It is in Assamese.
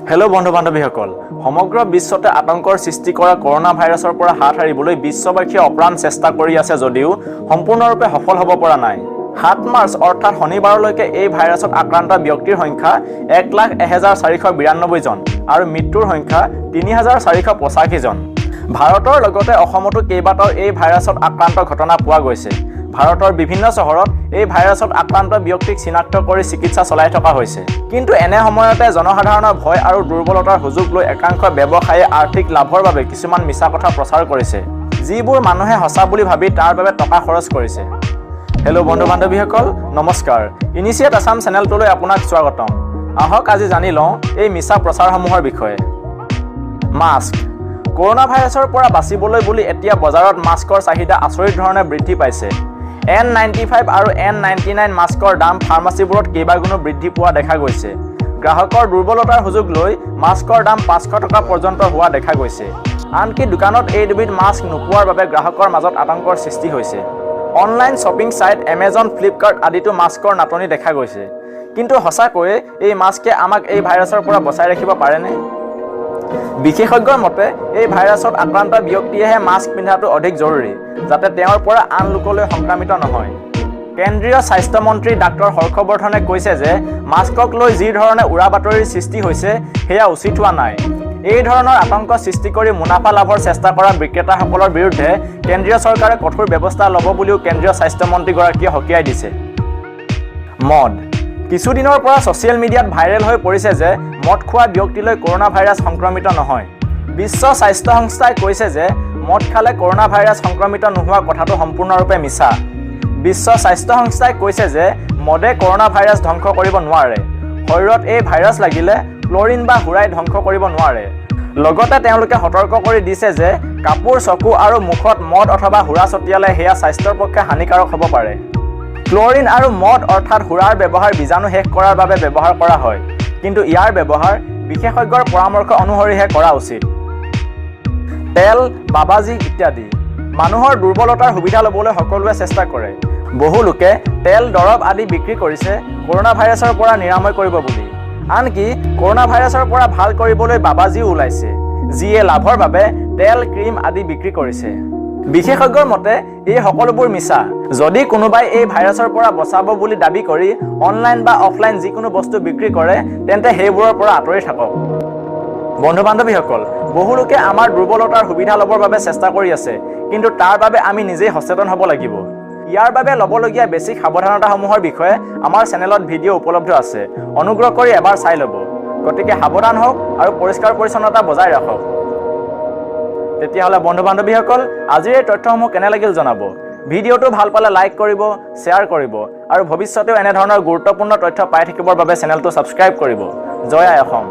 হেল্ল' বন্ধু বান্ধৱীসকল, সমগ্ৰ বিশ্বতে আতংকৰ সৃষ্টি কৰা কৰোণা ভাইৰাছৰ পৰা হাত সাৰিবলৈ বিশ্ববাসীয়ে অপ্ৰাণ চেষ্টা কৰি আছে যদিও সম্পূৰ্ণৰূপে সফল হ'ব পৰা নাই। 7 মাৰ্চ অৰ্থাৎ শনিবাৰলৈকে এই ভাইৰাছত আক্ৰান্ত ব্যক্তিৰ সংখ্যা 1,01,492 জন আৰু মৃত্যুৰ সংখ্যা 3485 জন। ভাৰতৰ লগতে অসমতো কেইবাটাও এই ভাইৰাছত আক্ৰান্ত ঘটনা পোৱা গৈছে। ভাৰতৰ বিভিন্ন চহৰত এই ভাইৰাছত আক্ৰান্ত ব্যক্তিক চিনাক্ত কৰি চিকিৎসা চলাই থকা হৈছে। কিন্তু এনে সময়তে জনসাধাৰণৰ ভয় আৰু দুৰ্বলতাৰ সুযোগ লৈ একাংশ ব্যৱসায়ীয়ে আৰ্থিক লাভৰ বাবে কিছুমান মিছা কথা প্ৰচাৰ কৰিছে, যিবোৰ মানুহে সঁচা বুলি ভাবি তাৰ বাবে টকা খৰচ কৰিছে। হেল্ল' বন্ধু বান্ধৱীসকল, নমস্কাৰ। ইনিচিয়েট আছাম চেনেলটোলৈ আপোনাক স্বাগতম। আহক, আজি জানি লওঁ এই মিছা প্ৰচাৰসমূহৰ বিষয়ে। মাস্ক। কৰোণা ভাইৰাছৰ পৰা বাচিবলৈ বুলি এতিয়া বজাৰত মাস্কৰ চাহিদা আচৰিত ধৰণে বৃদ্ধি পাইছে। এন 95 আৰু এন 99 মাস্কৰ দাম ফাৰ্মাচীবোৰত কেইবাগুণো বৃদ্ধি পোৱা দেখা গৈছে। গ্ৰাহকৰ দুৰ্বলতাৰ সুযোগ লৈ মাস্কৰ দাম 500 টকা পৰ্যন্ত হোৱা দেখা গৈছে। আনকি দোকানত এই দুবিধ মাস্ক নোপোৱাৰ বাবে গ্ৰাহকৰ মাজত আতংকৰ সৃষ্টি হৈছে। Online shopping site Amazon, Flipkart আদিতো মাস্কৰ নাটনি দেখা গৈছে। কিন্তু সঁচাকৈয়ে এই মাস্কে আমাক এই ভাইৰাছৰ পৰা বচাই ৰাখিব পাৰেনে? বিশেষজ্ঞৰ মতে এই ভাইৰাছত আক্ৰান্ত ব্যক্তিয়েহে মাস্ক পিন্ধাটো অধিক জৰুৰী, যাতে তেওঁৰ পৰা আন লোকলৈ সংক্ৰামিত নহয়। কেন্দ্ৰীয় স্বাস্থ্যমন্ত্ৰী ডাক্তৰ হৰ্ষবৰ্ধনে কৈছে যে মাস্কক লৈ যি ধৰণে উৰা বাতৰিৰ সৃষ্টি হৈছে, সেয়া উচিত হোৱা নাই। এই ধৰণৰ আতংক সৃষ্টি কৰি মুনাফা লাভৰ চেষ্টা কৰা বিক্ৰেতাসকলৰ বিৰুদ্ধে কেন্দ্ৰীয় চৰকাৰে কঠোৰ ব্যৱস্থা ল'ব বুলিও কেন্দ্ৰীয় স্বাস্থ্যমন্ত্ৰীগৰাকীয়ে সকীয়াই দিছে। মদ। কিছুদিনৰ পৰা ছ'চিয়েল মিডিয়াত ভাইৰেল হৈ পৰিছে যে মদ খোৱা ব্যক্তিলৈ কৰোণা ভাইৰাছ সংক্ৰমিত নহয়। বিশ্ব স্বাস্থ্য সংস্থাই কৈছে যে মদ খালে কৰোণা ভাইৰাছ সংক্ৰমিত নোহোৱা কথাটো সম্পূৰ্ণৰূপে মিছা। বিশ্ব স্বাস্থ্য সংস্থাই কৈছে যে মদে কৰোণা ভাইৰাছ ধ্বংস কৰিব নোৱাৰে। শৰীৰত এই ভাইৰাছ লাগিলে ক্লৰিন বা সুৰাই ধ্বংস কৰিব নোৱাৰে। লগতে তেওঁলোকে সতৰ্ক কৰি দিছে যে কাপোৰ, চকু আৰু মুখত মদ অথবা সুৰা ছটিয়ালে সেয়া স্বাস্থ্যৰ পক্ষে হানিকাৰক হ'ব পাৰে। ক্লৰিন আৰু মদ অৰ্থাৎ সুৰাৰ ব্যৱহাৰ বীজাণু শেষ কৰাৰ বাবে ব্যৱহাৰ কৰা হয়, কিন্তু ইয়াৰ ব্যৱহাৰ বিশেষজ্ঞৰ পৰামৰ্শ অনুসৰিহে কৰা উচিত। তেল, বাবাজী ইত্যাদি। মানুহৰ দুৰ্বলতাৰ সুবিধা ল'বলৈ সকলোৱে চেষ্টা কৰে। বহু লোকে তেল, দৰৱ আদি বিক্ৰী কৰিছে কৰোণা ভাইৰাছৰ পৰা নিৰাময় কৰিব বুলি। আনকি কৰোণা ভাইৰাছৰ পৰা ভাল কৰিবলৈ বাবাজীও ওলাইছে, যিয়ে লাভৰ বাবে তেল, ক্ৰীম আদি বিক্ৰী কৰিছে। বিশেষজ্ঞৰ মতে এই সকলোবোৰ মিছা। যদি কোনোবাই এই ভাইৰাছৰ পৰা বচাব বুলি দাবী কৰি অনলাইন বা অফলাইন যিকোনো বস্তু বিক্ৰী কৰে, তেন্তে সেইবোৰৰ পৰা আঁতৰি থাকক। বন্ধু বান্ধৱীসকল, বহু লোকে আমাৰ দুৰ্বলতাৰ সুবিধা ল'বৰ বাবে চেষ্টা কৰি আছে, কিন্তু তাৰ বাবে আমি নিজেই সচেতন হ'ব লাগিব। ইয়াৰ বাবে ল'বলগীয়া বেছিক সাৱধানতাসমূহৰ বিষয়ে আমাৰ চেনেলত ভিডিঅ' উপলব্ধ আছে, অনুগ্ৰহ কৰি এবাৰ চাই ল'ব। গতিকে সাৱধান হওক আৰু পৰিষ্কাৰ পৰিচ্ছন্নতা বজাই ৰাখক। তেতিয়াহ'লে বন্ধু বান্ধৱীসকল, আজিৰ এই তথ্যসমূহ কেনে লাগিল জনাব। ভিডিঅ'টো ভাল পালে লাইক কৰিব, শ্বেয়াৰ কৰিব আৰু ভৱিষ্যতেও এনেধৰণৰ গুৰুত্বপূৰ্ণ তথ্য পাই থাকিবৰ বাবে চেনেলটো ছাবস্ক্ৰাইব কৰিব। জয় আই অসম।